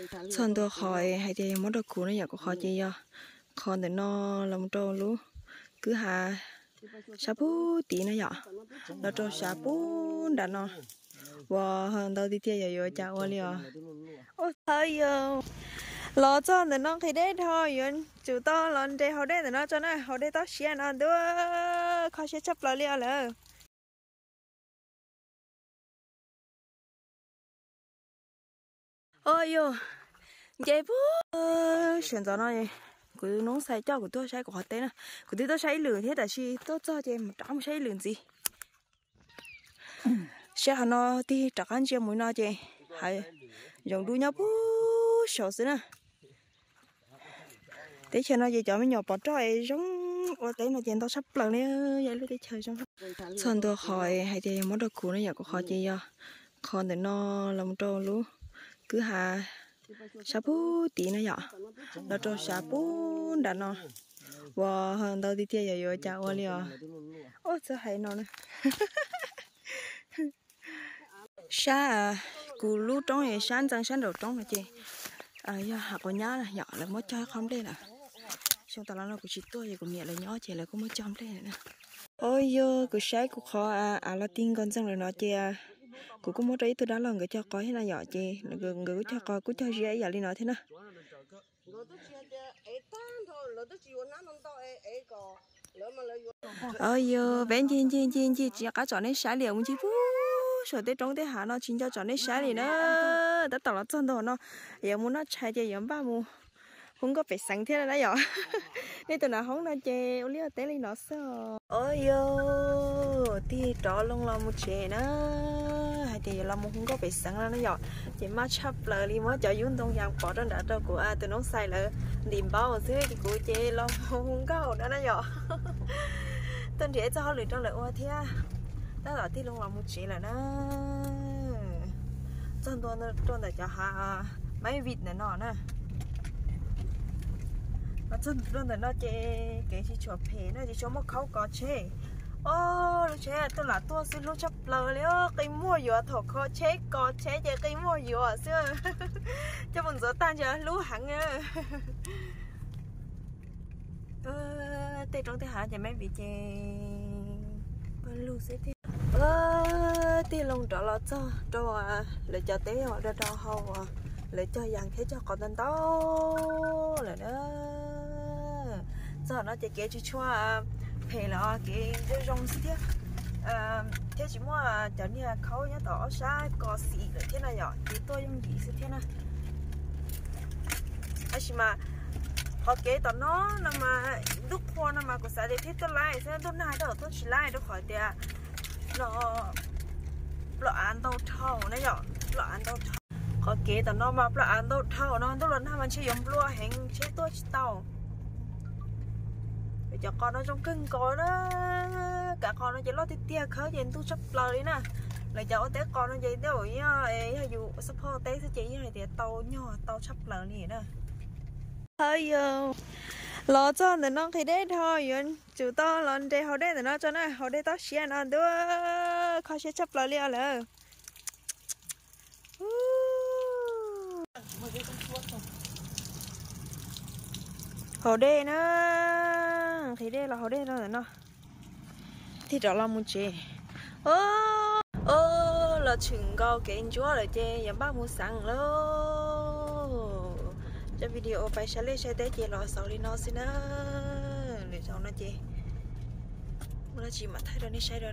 Txog ntua qhov hais tias yog muab rau kuv na yom, kuv qhov ces yog qhov ntawm no los mus rau lub kwj ha sab pub tid na yom, los rau sab pub nram no. Ua ntau tiag tiag yom, yuav cas ua li os. Ua txhawv yog los txog ntawm no nqhis dej dhau, yuav tsum tau los nres haus dej ntawm no tso na, haus dej toj siab no ntuj, kho siab tshaj plaws li os lawm. Ua yog nce pub sawv ntxov no, kuv noob xais coj kuv tuaj saib kuv qhov teb na. Kuv twb tuaj saib ib lwm thiab tab sis tuaj txog ces mus rov qab mus saib ib lwm ntxiv. Saib qhov no tig rov qab ntsia mus no ces hav zoov dub nyob pub saud xwb na. Teb chaws no ces cov me nyuam pov roj es zoo ua teb no ces ntau tshaj plaws li, yog ib lub teb chaws zoo. Txog ntua qhov hais tias yog muab rau kuv na yom, kuv qhov ces yog qhov ntawm no los mus rau lub kwj ha sab pub tid na yom, los rau sab pub nram no. Ua ntau tiag tiag yom, yuav cas ua li os. Ua txhawv hais no na. Sab kuv lub roob es sab ntxeev sab nraum roob no ces yog hav quav nyab yom, lawv muab cog ib qho nplej lawm. Xyoo tas los no kuv tsis tuaj ces kuv niam lawv nyob ces lawv kuj muab cog nplej lawm na. Ua yog kuv saib kuv qhov av los ti nkaus ntxeev lawm no ces kuv kuj muab rau ib tug dab laug nkawd cog qos thiab na yom, ces nkawd kuj cog qos kuj cog ziab ib yam li no thiab na. Ua yog peb ncig ncig ncig ncig tsis nco qab tsom nej saib li, mus ncig pub saum tej roob tej hav no tsis nco tsom nej saib li na. Tab tom los txog ntua no, yuav mus noj tshais ces yuav npaj mus hu nkauj pem xeev thiab na yom. Nej tus nav hoob no ces ua liaj ua teb li no xwb. Ua yog tig rov loo los mus tsev na, hais tias yuav los mus hu nkauj pem xeev no na yom, ces maj tshaj plaws li, muab cov yub ntoo yas pov rau nrad rau kuv tus noob xais lawv ntim npaub xwb ces kuv ces los mus hu nkauj no na yom. Tuaj nrhiav ib txoj hauj lwm rau lawv ua thiab. Tab tom tig loo los mus tsev lawm na. Txog ntua rau ntawm cov hav maib vim ntawm no na. Txog ntua rau ntawm no ces kev tsis tshua phem na, tsis tshua muaj khaub kos tsheb. Os, lub tsheb tuaj lam tuaj xwb hlub tshaj plaws li, qi muag yuav thaum kho tsheb kos tsheb ces qi muag yuav xwb. Coj mus ntxuav tag ntsia hlub heev. Tej roob tej hav ces maib vim ces pawg lug xwb thiab. Tig loo rov los txog rau lawv cov teb rau rau hauv, lawv cog yas thiab cog qos ntau ntau lawm na. Txog no ces kev tsis tshua phem lawm, kev zoo zoo xwb thiab. Thiab tsis muaj cov niag khaub nyob tom ob sab kos xim lawm thiab na yom, ces tuaj yooj yim xwb thiab na. Tab sis mas qhov kev tom no no mas ntuj qhua no mas kuv xav tias thiaj tuaj laib xwb, ntuj nag rau tuaj tsis laib rau qhov tias no ploj av ntau dhau na yom, ploj av ntau dhau. Qhov kev tom no mas ploj av ntau dhau no, ntuj los nag mas ntshe yuav nplua heev tsheb tuaj tsis tau. Cov qos no zoo kawg nkaus na, kav qos no ces loj tiag tiag khawb ces ntug tshaj plaws li na. Lawv cov ua teb qos no ces tej zaum yog yus xab phoj teb xwb ces yeej hais tias tau nyog tau tshaj plaws li na. Los txog ntawm no nqhis dej dhau, yuav tsum tau los nres haus dej ntawm no tso na, haus dej toj siab no ntuj, kho siab tshaj plaws li os lawm. Haus dej na, nqhis dej los haus dej rau ntawm no, tig rov los mus tsev. Os, los tshwm nkaus kev ntsuab lawm ces yuav npaj mus xeev lauj. Cov video pais saib liaj saib teb ces los xaus li no xwb na. Lwm zaus no ces ua dab tsi mam thaij rau nej saib dua.